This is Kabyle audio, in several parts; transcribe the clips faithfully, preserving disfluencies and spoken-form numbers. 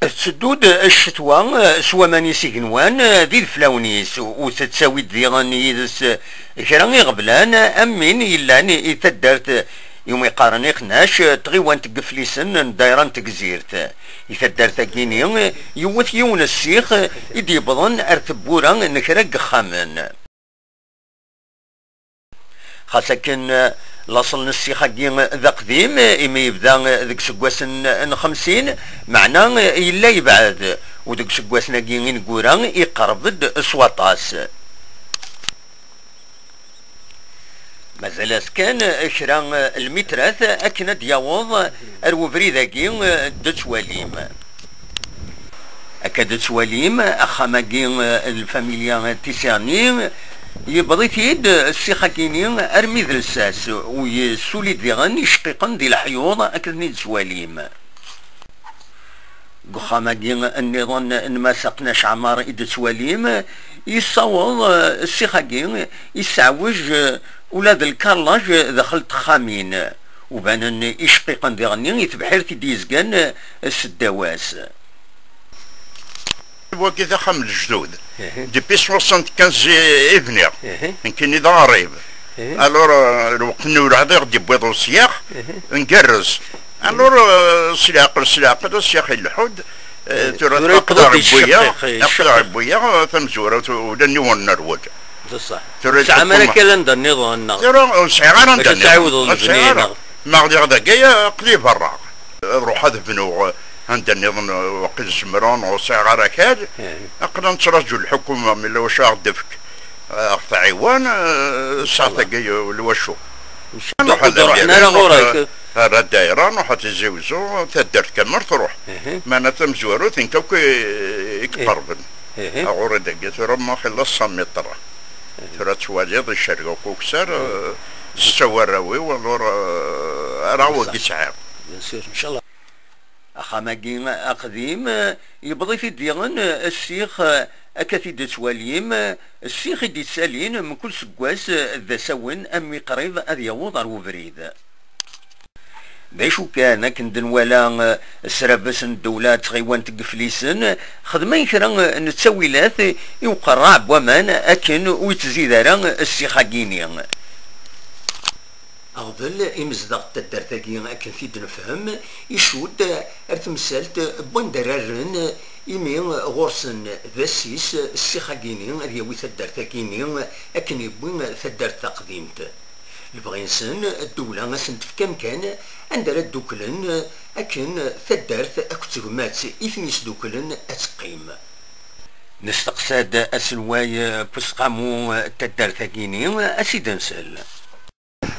Tetteddu-d ccetwa s waman-is igenwan d ideflawen-is, ur tettawi-d diɣen yid-s kra iɣeblan am win yellan i taddart iwumi qqaren Iqnac, tɣiwant n Yeflisen n ddayra n Tegzirt. I taddart-agi-ni yewwet yiwen ssix i d-yewwḍen ar tewwura n kra n yexxamen. Xas akken, laṣel n ssix-agi d aqdim, imi yebda deg iseggasen n xemsin, meɛna yella yebɛed, u deg iseggasen-agi ineggura iqerreb-d s waṭas. Mazal-as kan kra lmitrat akken ad d-yaweḍ ar webrid-agi d-tettwalim. Akka d-tettwalim, axxam-agi n lfamilya Tisserni yewweḍ-it-id ssix-agi-ni armi d lsas, u yessuli-d diɣen iceqqiqen di leḥyuḍ akken i d-tettwalim. Deg uxxam-agi nniḍen n Mass Aqnac Ɛmar i d-tettwalim, yessaweḍ, eh, ssix-agi, yesseɛwej, eh, ula d lkarlaj daxel n texxamin, u banen iceqqiqen diɣenni i tebḥirt i d-yezgan, eh, seddaw-as. Wagi d axxam n lejdud. Ihi. Depuis soixante-quinze i, i bniɣ. Ihi. Nekkini d aɣrib. Ihi. Alors, euh, lweqt-nni ur ɛad i ɣ-d-yewwiḍ usyax, ihi, ngerrez. Alors, euh, s leɛqel, s leɛqel, usyax ileḥḥu-d, euh, ihi, tura tura aql-aɣ yewweḍ-d wwiyaɣ, icceq. Aql-aɣ wwiyaɣ, euh, tamezwarut, ula nniwen nerwel. D ṣṣeḥ. Tura ur tesɛam ara lḥukuma. Kra anda nniḍen, neɣ? Tura ur sɛiɣ ara anda nniḍen. Ur sɛiɣ ara. Ma ɣliɣ dagi, aql-i berra. Ad ruḥeɣ ad bnuɣ anda nniḍen, waqil zemreɣ, neɣ ur sɛiɣ ara akal. Eh. Aql-aɣ nettraǧu lḥukuma, mi yella wacu ad aɣ-d-tefk, ad aɣ-tɛiwen, eh, ssaɛt-agi, eh, lwacu. Ur d-ruḥen ara ɣur-k. Ar ddayra, nruḥ ad Tizi Wezzu, taddart kamel truḥ. Eh. Meɛna tamezwarut, nekk akk i, i iqerben. Eh. Ɣur-i dagi, tura ma xilla cent mètres. Eh. Tura twaliḍ, icerreg akk ukessar, eh, setta warraw-iw, alors, eh, ara wagi sɛiɣ. Bien sûr, inchallah. Axxam-agi aqdim, yewweḍ-it-id diɣen ssix, akka t-id-tettwalim, ssix i d-yettalin mkul seggas d asawen, armi qrib ad yaweḍ ɣer webrid. D acu kan, akken d-nwala, srabes n ddewla d tɣiwant n Yeflisen xedmen kra n ttawilat i uqerraɛ n waman akken ur yettzid ara ssix-agi-ni. Aɣbel imezdaɣ n taddart-agi, akken t-id-nefhem, icudd ar temsalt n wanda ara rren, imi ɣur-sen d assis ssix-agi-ni ad yawi taddart-agi-ni akken yewwi taddart taqdimt. Lebɣi-nsen, ddewla ad sen-tefk amkan anda ara dduklen akken taddart akked tegmat i ten-yesduklen ad teqqim. Nesteqsa-d aselway n useqqamu n taddart-agi-ni, ad s-id-nsel.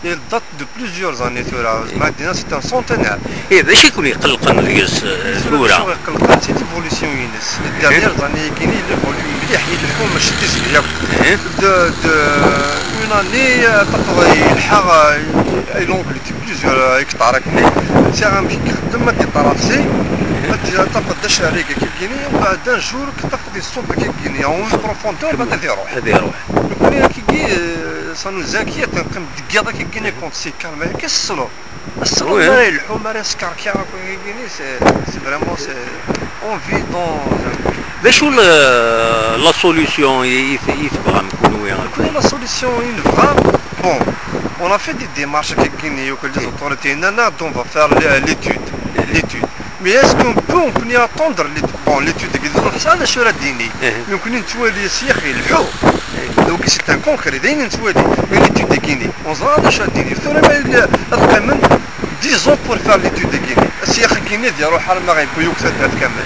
Il date de plusieurs années tura, Madina, c'est un centenaire. Eh, d acu i ken-iqellqen deg-s, eh, tura? Acu i ɣ-iqellqen, c'est l'évolution-ines. Les dernières années-agi-ni, il évolue mliḥ, ileḥḥu mačči d tizli akk. Eh. De, de, une année, eh, tafeḍ yelḥa, eh, il oncle plusieurs, euh, hectares akken. Sɛiɣ amek i ixeddem, ma d-iṭṭerḍ si, ma d-tafeḍ d acerrig akkagini, u mbeɛd un jour tafeḍ iṣubb akkagini, en une profondeur, mbeɛd ad iruḥ. Ad iruḥ. Nekkni akkagi, euh, ça nous inquiète, neqqim deg yiḍ akkagini, quand c'est calme, akka tessneḍ. Tessneḍ, oui, mi ara yelḥu, mi ara yeskerkir akk akkagini, c'est, c'est vraiment, c'est, on vit dans un... D acu la, la solution i, i, i tebɣam kunwi? Kunwi la solution i nebɣa, bon, on a fait des démarches avec Guinée, avec les autorités, nanna, on va faire l'é-, l'étude, l'étude. Mais est-ce qu'on peut, on peut y attendre l'étude? Bon, l'étude, d acu ara d-tini. Eh. Donc, nettwali s yixi, lḥu. Donc, c'est un concret, d ayen nettwali. Mais l'étude de Guinée, on sera d acu ara d-tini. Tura ma yella ad qqimen dix ans pour faire l'étude de Guinée. S yixi Guinée, d yaruḥ arma ɣ-yewwi akk taddart kamel.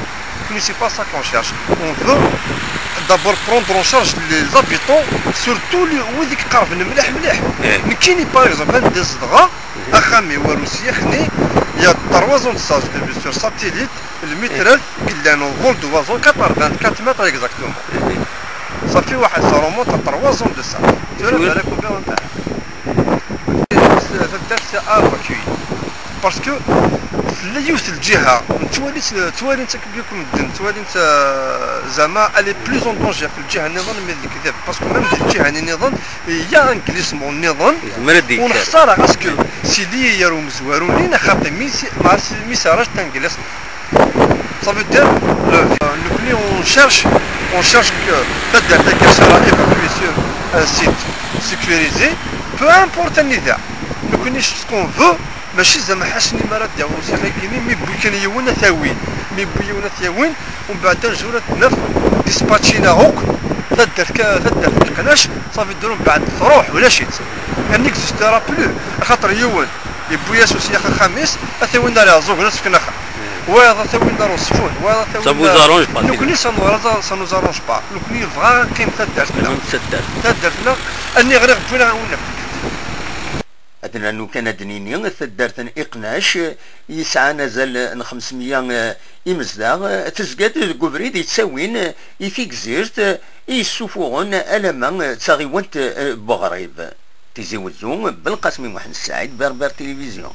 Mais c'est pas ça qu'on cherche. On veut d'abord prendre en charge les habitants, surtout les, wid i iqerben mliḥ mliḥ. Eh. Nekkini, par exemple, anda zedɣeɣ, mhm, axxam-iw ar usyax-nni, il y a trois ans de ça, je l'ai vu sur satellite, lmitrat i yellan au vol d'oiseau, quatre-vingt-quatre mètres exactement. Mhm. Ça fait waḥed, ça remonte à trois ans de ça. Tura balak ubiɣ ntaɛ. Taddart c'est à évacuer. Parce que tella yiwet n lǧiha, nettwali-tt, ttwalin-tt akk yakk medden, ttwalin-tt, euh, zama elle est plus en danger fi lǧiha nniḍen, mais d lekdeb. Parce que même di lǧiha nniḍen, il y a un glissement nniḍen. Yezmer ad d-yekker. Ur nexṣar ara, parce que c'est lié ar umezwaru-nni, neɣ xaṭi, mi s-, ma s-, mi s-, ara tanglist. Ça veut dire, le, nekkni on cherche, on cherche que taddart-agi sera évacuée sur un site sécurisé, peu importe anida. Nekkni ce qu'on veut, mačči zama ḥassen mi ara d-yaweḍ usakal-agi, mi yewwi kan yiwen ad t-awin, mi yewwi yiwen ad t-yawin, umbeɛd ad nzur ad t-naf, dispatchina akk, taddart ka-, taddart n Leqnac, ça veut dire umbeɛd truḥ, ulac-itt. Elle n'existera plus, axaṭer yiwen yewwi-as usyax axxam-is, ad t-awin ar Iɛeẓẓugen ad s-fken axxam. Wayeḍ ad t-awin ar Uṣeffun, wayeḍ ad t-awin Ça vous ar-, arrange pas, nekkni ça nous arrange, ça nous arrange pas. Nekkni nebɣa ad neqqim taddart-nneɣ. Même taddart. Taddart-nneɣ, aniɣer i ɣ-wwin ad ɣ-awin. Ad nernu kan ad d-nini, taddart n Iqnac yesɛan azal n xemsmeyya imezdaɣ, tezga-d deg ubrid yettawin i Tigzirt, i yessufuɣen alamma d taɣiwant n Buɣrib. Tizi Wezzu, Belqasem Muḥend Saɛid, Berber Télévision.